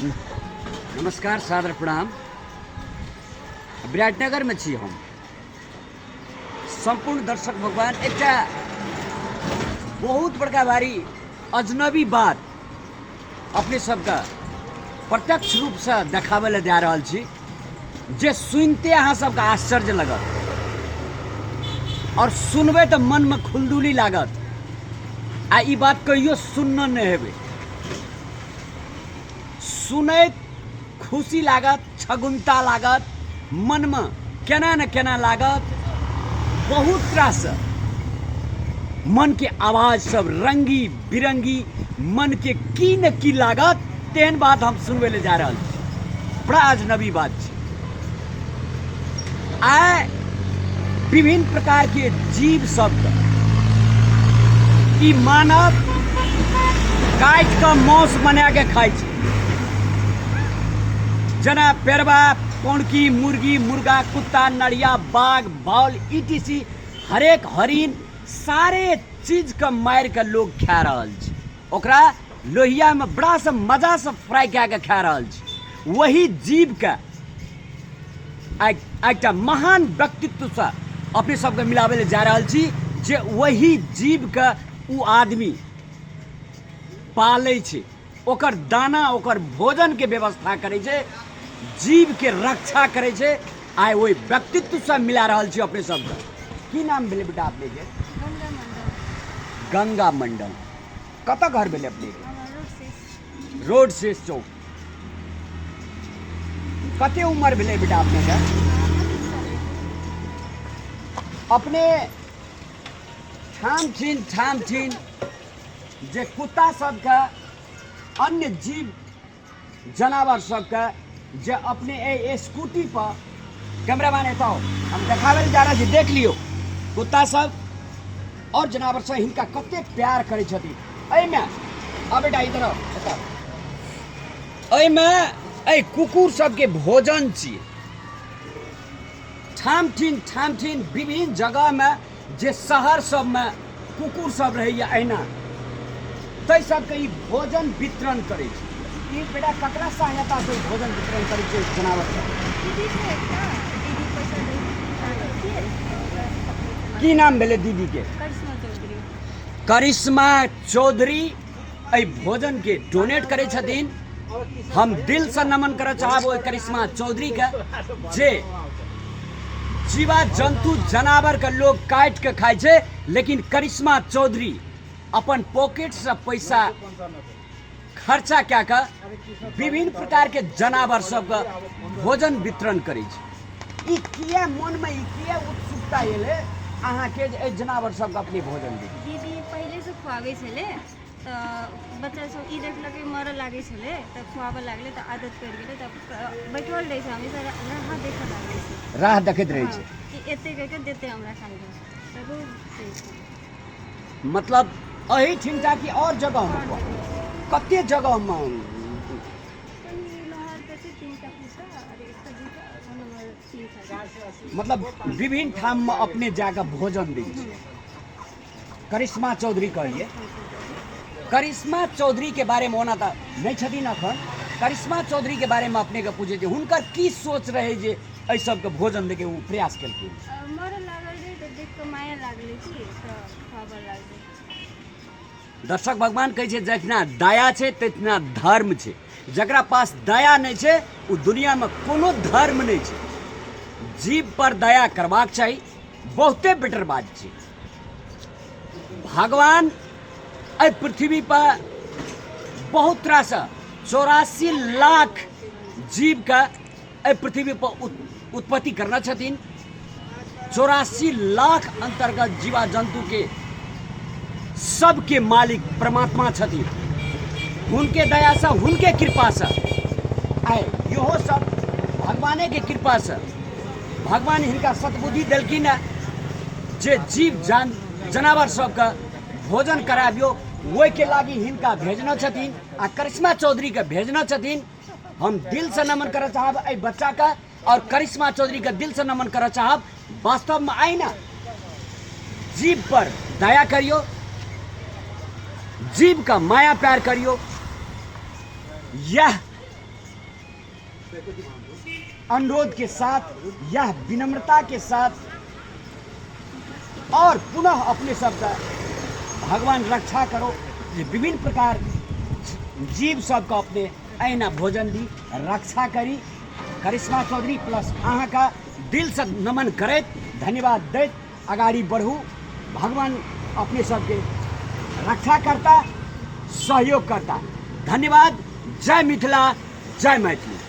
नमस्कार, सादर प्रणाम। विराटनगरमे छी हम। सम्पूर्ण दर्शक भगवान, एकटा बहुत बड़का भारी अजनबी बात अपने सबके प्रत्यक्ष रूपसँ देखाबै लए जा रहल छी, जे सुनिते अहाँ सबके आश्चर्य लगत और सुनबै तऽ मनमे खुलदुली लागत आ ई बात कहियो सुनने नहि हेबै। सुनैत खुशी लागत, छगुनता लागत, मनमे केना ने केना लागत। बहुत रास मनके आवाज सब रंगी बिरंगी मनके की ने की लागत, तेहन बात हम सुनबै लए जा रहल छी। बड़ा अजनबी बात छै। आइ विभिन्न प्रकारके जीव सबके ई मानव काटि कऽ मांस बना के खाइ छै, जेना पेड़वा, पौड़की, मुर्गी, मुर्गा, कुत्ता, नरिया, बाघ, बाउल, ई हरेक हरिण, सारे चीजके मारि कऽ लोग खा रहल छै। ओकरा लोहियामे बड़ा से मजा से फ्राई कए कऽ खा रहल छै। वही जीवके आइ एकटा महान व्यक्तित्वसँ अपने सबके मिलाबै लए जा रहल छी, जे वही जीवके ओ आदमी पालै छै, ओकर दाना ओकर भोजनके व्यवस्था करै छै, जीवके रक्षा करै छै। आइ ओहि व्यक्तित्वसँ मिला रहल छी अपने सबके। की नाम भेलै बेटा अपनेके? गंगा मंडल। गंगा मंडल। कतऽ घर भेलै अपनेके? हमर रोड शेष। रोड शेष चौक। कते उम्र भेलै बेटा अपनेके? अपने ठाम ठीन ठाम ठीन जे कुत्ता सबके, अन्य जीव जनावर सबके जे अपने एहि स्कूटी पर, कैमरामैन एतऽ हम देखाबै लए जा रहल छी, देख लियौ कुत्ता सब और जनावर सब हिनका कते प्यार करै छथिन। एहिमे आ बेटा इधर आओ, एतऽ एहिमे एहि कुकुर सबके भोजन छियै। ठाम ठीन ठाम ठीन विभिन्न जगहमे जे शहर सबमे कुकुर सब रहैया अहिना ताहि सबके ई भोजन वितरण करै छै। ई बेटा ककरा सहायता से ई भोजन वितरण करै छै जनावर सब? दीदी छै एकटा, दीदी पैसा दै छियै, ओकरा से पकड़ै छै। की नाम भेलै दीदी के? करिश्मा चौधरी। करिश्मा चौधरी एहि भोजन के डोनेट करै छथिन। हम दिल से नमन करऽ चाहब ओहि करिश्मा चौधरी के, जे जीवा जंतु जनावर के लोग काटि के खाइ छै, लेकिन करिश्मा चौधरी अपन पॉकेट से पैसा खर्चा कए कऽ विभिन्न प्रकार के जनावर सबके भोजन वितरण करै छै। ई किया मनमे ई किया उत्सुकता एलै अहाँके जे एहि जनावर सबके अपने भोजन दी? दीदी पहिलेसँ खुआबै छलै, तऽ बच्चा सब ई देखलकै मरऽ लागै छलै तऽ खुआबऽ लागलै, तऽ आदत पड़ि गेलै। तऽ बैठल रहै छै हमेशा, राह देखऽ लागै छै। राह देखैत रहै छै कि एते कहि कऽ देतै हमरा खाइ लए, तऽ रोज दै छै। मतलब एहिठिनटा कि आओर जगहमे? कते जगहमे? नहरके छै तीनटा कुत्ता आओर एकटा दूटा नम्बर तीन चारि। मतलब विभिन्न ठाममे अपने जाकऽ भोजन दै छै। करिश्मा चौधरी कहलिए, करिश्मा चौधरी के बारे में ओना तऽ नहि छथिन अखन, करिश्मा चौधरी के बारे में अपने के पूछे छै हुनकर की सोच रहे जे एहि सबके भोजन देके ओ प्रयास केलखिन? मरऽ लागल रहै तऽ देख कऽ माया लागलै कि तऽ खुआबऽ लागलै। दर्शक भगवान, कहै छै जतना दया छै तितना धर्म छै। जकरा पास दया नहि छै ओ दुनियामे कोनो धर्म नहि छै। जीव पर दया करबाक चाही, बहुते बेटर बात छै। भगवान एहि पृथ्वी पर बहुत रास 84 लाख जीवके एहि पृथ्वी पर उत्पत्ति करने छथिन। 84 लाख अंतर्गत जीवा जंतु के सबके मालिक परमात्मा छथिन। हुनके दया से, हुनके कृपा से आइ इहो सब भगवाने के कृपा से भगवान हिनका सद्बुद्धि देलखिन है जे जीव जान जनावर सबके भोजन कराबियो। ओहिके लागि हिनका भेजने छथिन आ करिश्मा चौधरीके भेजने छथिन। हम दिल से नमन करऽ चाहब एहि बच्चाके और करिश्मा चौधरीके दिल से नमन करऽ चाहब। वास्तवमे आइ ने जीव पर दया करियो, जीव का माया प्यार करियो, यह अनुरोध के साथ, यह विनम्रता के साथ, और पुनः अपने सबके भगवान रक्षा करो जे विभिन्न प्रकार जीव सबके अपने अहिना भोजन दी, रक्षा करी। करिश्मा चौधरी प्लस अहाँके दिलसँ नमन करैत धन्यवाद दैत अगाडि बढ़ू। भगवान अपने सबके रक्षा करता, सहयोग करता। धन्यवाद। जय मिथिला, जय मैथिली।